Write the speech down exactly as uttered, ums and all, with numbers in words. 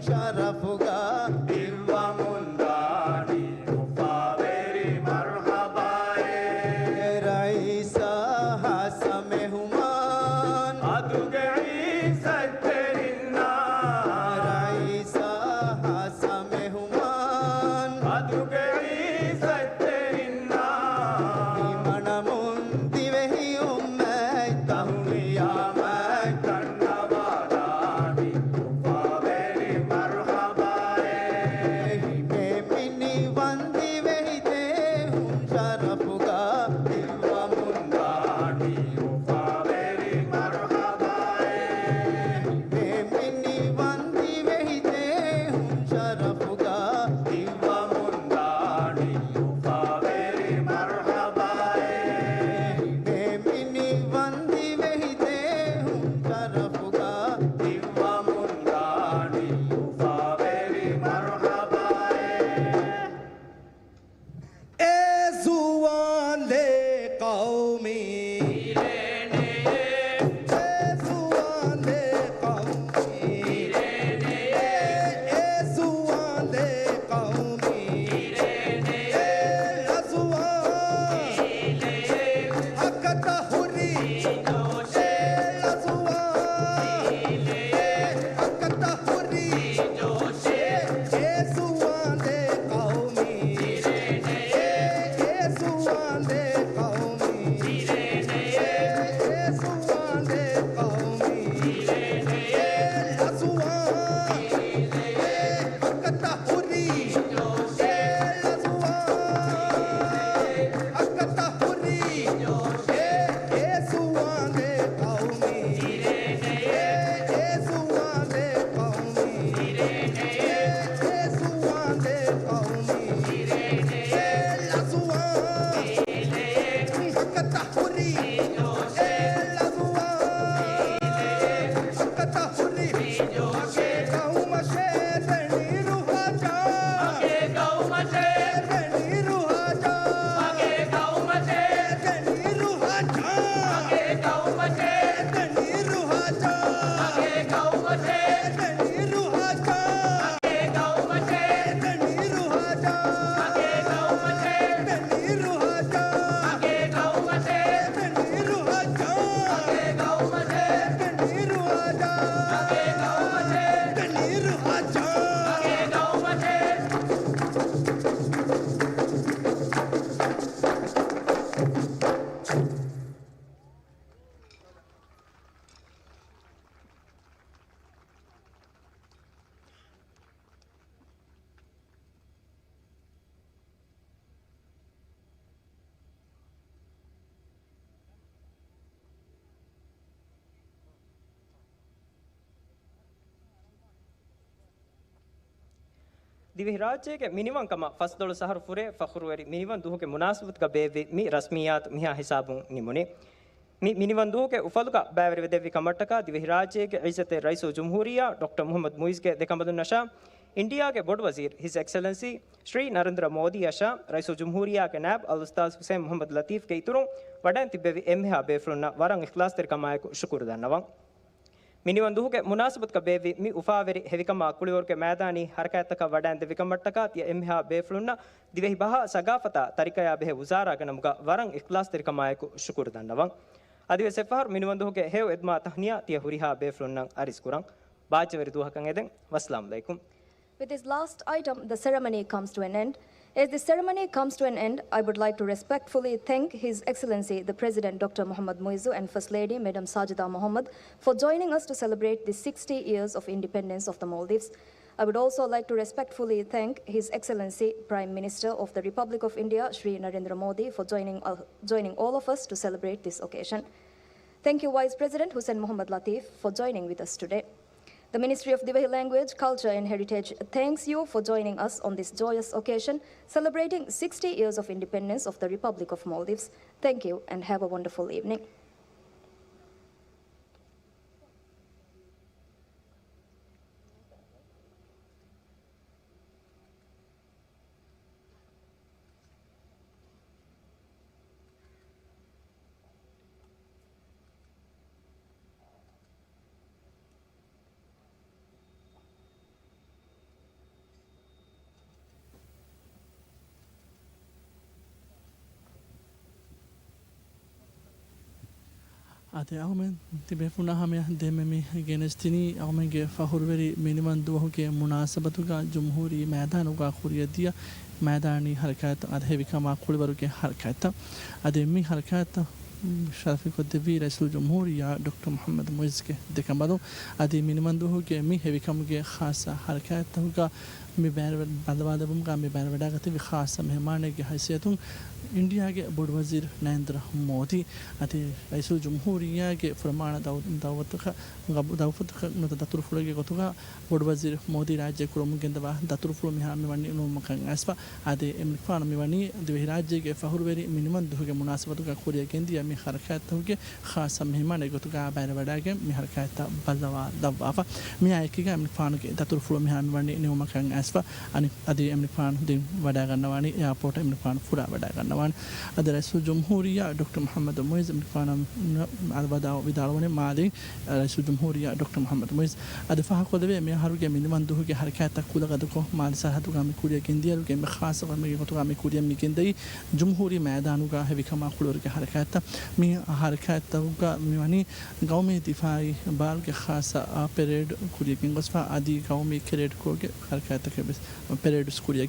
ޝަރަފުގަ ދިއްވަމުންދާނީ އުފާވެރި މަރުޙަބާއޭ. ރައީސާ ހާއްސަ މެހުމާން އަދުގެ ޢިއްޒަތްތެރިންނާ. ރައީސާ ހާއްސަ މެހުމާން އަދުގެ ޢިއްޒަތްތެރިންނާ. މި މަނަމުން ދިވެހި އުއްމަތް ތަހުލިޔާ މައްޗަށް ނަވާލާނީ އުފާވެރި މަރުޙަބާއޭ. އެހި މޭ މިނިވަން ދިވެހި ދޭހުން ޝަރަފުގަ ދިއްވަމުންދާނީ އުފާވެރި މަރުޙަބާއޭ. އެހި މޭ މިނިވަން ދިވެހި ދޭހުން ޝަރަފުގަ ދިއްވަމުންދާނީ އުފާވެރި މަރުޙަބާއޭ. އެހި މޭ މިނިވަން ދިވެހި ދޭހުން ޝަރަފުގަ ދިއްވަމުންދާނީ އުފާވެރި މަރުޙަބާއޭ. އޭ ޒުވާން ދޭ ޤައުމީ. އޭ ޒުވާން ދޭ ޤައުމީ. އޭ ޒުވާން ދޭ ޤައުމީ. އޭ ޒުވާން. ހަކަތަ ހުރި. އޭ ޒުވާން. ހަކަތަ ހުރި. އޭ ޒުވާން ދޭ ޤައުމީ. އޭ ޒުވާން ދޭ ޤައުމީ. އޭ ޒުވާން ދޭ ޤައުމީ. އޭ ޒުވާން. ހަކަތަ ހުރި. އޭ ޒުވާން. ހަކަތަ ހުރި. އޭ، އޭ ޒުވާން ދޭ ޤައުމީ. އޭ، އޭ ޒުވާން ދޭ ޤައުމީ. އޭ، އޭ ޒުވާން ދޭ ޤައުމީ. އޭ ލަޒުވާން. ހަކަތަ ހުރި. އޭ ލަޒުވާން. ހަކަތަ ހުރި. މަގޭ ޤައުމަށޭ ދެނީ ރުހާ ޖާ. މަގޭ ޤައުމަށޭ ދެނީ ރުހާ ޖާ. މަގޭ ޤައުމަށޭ ދެނީ ރުހާ ޖާ. މަގޭ ޤައުމަށޭ ދެނީ ރުހާ ޖާ. މަގޭ ޤައުމަށޭ ދެނީ ރުހާ ޖާ. މަގޭ ޤައުމަށޭ ދެނީ ރުހާ ޖާ. މަގޭ ޤައުމަށޭ ދެނީ ރުހާ ޖާ. މަގޭ ޤައުމަށޭ ދެނީ ރުހާ ޖާ. މަގޭ ޤައުމަށޭ ދެނީ ރުހާ ޖާ. މަގޭ ޤައުމަށޭ ދެނީ ރުހާ ޖާ. މަގޭ ޤައުމަށޭ. ދިވެހިރާއްޖޭގެ މިނިވަންކަމަށް ފަސްދޮޅަސް އަހަރު ފުރޭ ފަޚުރުވެރި މިނިވަން ދުވަހުގެ މުނާސަބަތުގަ ބޭއްވި މި ރަސްމިއްޔާތު މިހާ ހިސާބުން ނިމުނީ. މި މިނިވަން ދުވަހުގެ އުފަލުގަ ބައިވެރިވެދެއްވި ކަމަށްޓަކާ ދިވެހިރާއްޖޭގެ ޢިއްޒަތްތެރި ރައީސުލްޖުމްހޫރިއްޔާ ޑޮކްޓަރ މުޙައްމަދު މުޢިއްޒުގެ ދެކަނބަލުންނަށާ، އިންޑިއާގެ ބޮޑުވަޒީރު، ހިސް އެކްސެލެންސީ، ޝްރީ ނަރެންދްރަ މޯދީއަށާ، ރައީސުލްޖުމްހޫރިއްޔާގެ ނާއިބު އަލްއުސްތާޛު ޙުސައިން މުޙައްމަދު ލަޠީފްގެ އިތުރުން ވަޑައިން ތިއްބެވި އެންމެހާ ބޭފުޅުންނަށް ވަރަށް އިޚްލާޞްތެރިކަމާއެކު ޝުކުރު ދަންނަވަން. މިނިވަން ދުވަހުގެ މުނާސަބަތުގަ ބޭއްވި މި އުފާވެރި ހެވިކަމާ ކުޅިވަރުގެ މައިދާނީ ހަރަކާތްތަކަށް ވަޑައިން ދެއްވިކަމަށްޓަކާ ތިޔަ އެންމެހާ ބޭފުޅުންނަށް ދިވެހި ބަހާ ސަގާފަތާ ތަރިކަޔާ ބެހޭ ވުޒާރާގެ ނަމުގަ ވަރަށް އިޚްލާޞްތެރިކަމާއެކު ޝުކުރު ދަންނަވަން. އަދިވެސް އެއްފަހަރު މިނިވަން ދުވަހުގެ ހެޔޮ އެދުމާ ތަހްނިޔާ ތިޔަ ހުރިހާ ބޭފުޅުންނަށް އަރިސް ކުރަން. ބާއްޖަވެރި ދުވަހަކަށް އެދެން. ވައްސަލާމް ޢަލައިކުމް. With this last item, the ceremony comes to an end. As the ceremony comes to an end, I would like to respectfully thank His Excellency the President Doctor Muhammad Muizzu and First Lady Madam Sajida Muhammad for joining us to celebrate the sixty years of independence of the Maldives. I would also like to respectfully thank His Excellency Prime Minister of the Republic of India, Shri Narendra Modi, for joining, uh, joining all of us to celebrate this occasion. Thank you, Vice President Hussein Mohammad Latif, for joining with us today. The Ministry of Divehi Language, Culture and Heritage thanks you for joining us on this joyous occasion, celebrating sixty years of independence of the Republic of Maldives. Thank you and have a wonderful evening. އާދެ، އަހުމެން ތިބޭފުޅުންނާ ހަމަޔަށް ދެންމެ މި ގެނެސްދިނީ އަހުމެންގެ ފަޚުރުވެރި މިނިވަން ދުވަހުގެ މުނާސަބަތުގަ ޖުމްހޫރީ މައިދާނުގަ ކުރިއަށްދިޔަ މައިދާނީ ހަރަކާތްތައް އަދި ހެވިކަމާ ކުޅިވަރުގެ ހަރަކާތްތައް. އަދި މި ހަރަކާތްތައް ޝަރަފީ ކޮށްދެއްވީ ރައީސުލްޖުމްހޫރިއްޔާ ޑޮކްޓަރ މުޙައްމަދު މުޢިއްޒުގެ ދެކަނބަލުން. އަދި މިނިވަންދުވަހުގެ މި ހެވިކަމުގެ ޚާއްޞަ ހަރަކާތްތަކުގަ މި ބައިވެރި ބައްލަވާލެއްވުމުގަ މި ބައިވެރިވަޑައިގަތެވި ޚާއްޞަ މެހެމާނެއްގެ ހައިސިއްޔަތުން އިންޑިއާގެ ބޮޑުވަޒީރު ނަރެންދްރަ މޯދީ އަދި ރައީސުލްޖުމްހޫރިއްޔާގެ ފުރަމާނަ ދައު-، ދައުވަތަކަށް ގަބޫ-، ދައުފަތަކަށް ނުވަތަ ދަތުރުފުޅެއްގެ ގޮތުގަ ބޮޑުވަޒީރު މޯދީ ރާއްޖެ ކުރަމުން ގެންދަވާ ދަތުރުފުޅު މިހާރު މި ވަނީ ނިމުމަކަށް އައިސްފަ. އާދެ، އެމަނިކުފާނު މި ވަނީ ދިވެހިރާއްޖޭގެ ފަޚުރުވެރި މިނިވަން ދުވަހުގެ މުނާސަބަތުގަ ކުރިއަށް ގެންދިޔަ މި ހަރަކާތްތަކުގެ ޚާއްޞަ މެހެމާނެއް ގޮތުގަ ބައިވެރިވަޑައިގެން މި ހަރަކާތްތައް ބައްލަވާލައްވާފަ. މިއާ އެކީގަ އެމަނިކުފާނުގެ ދަތުރުފުޅު މިހާރު މި ވަނީ ނިމުމަކަށް އައިސްފަ. އަނި-، އަދި އެމަނިކުފާނު ދެން ވަޑައިގަންނަވާނީ އެއާޕޯޓަށް އެމަނިކުފާނު ފުރާ ވަޑައިގަންނަވާނެ. އަދި ރައީސުލްޖުމްހޫރިއްޔާ ޑޮކްޓަރ މުޙައްމަދު މުޢިއްޒު އެމަނިކުފާނަށް ވިދާޅުވަނީ މާލެ ރައީސުލްޖުމްހޫރިއްޔާ ޑޮކްޓަރ މުޙައްމަދު މުޢިއްޒު. އަދި ފާހަގަކޮށްލެވޭ، މިއަހަރުގެ މިނިވަން ދުވަހުގެ ހަރަކާތްތައް ކުލަގަދަކޮށް، މާލެ ސަރަހައްދުގަ މި ކުރިއަށް ގެންދިޔައިރު އެންމެ ޚާއްޞަ ކަމެއްގެ ގޮތުގަ މި ކުރިއަށް މި ގެންދައީ ޖުމްހޫރީ މައިދާނުގަ ހެވިކަމާ ކުޅިވަރުގެ ހަރަކާތްތައް. މި ހަރަކާތްތަކުގަ މި ވަނީ ގައުމީ ދިފާއީ ބާރުގެ ޚާއްޞަ، އާ، ޕެރޭޑް ކުރިއަށް ގެންގޮސްފަ. އަދި ގައުމީ ކެޑެޓް ކޯގެ ހަރަކާތްތަކެއް ވެސް ޕެރޭޑް ވެސް ކުރިއަށް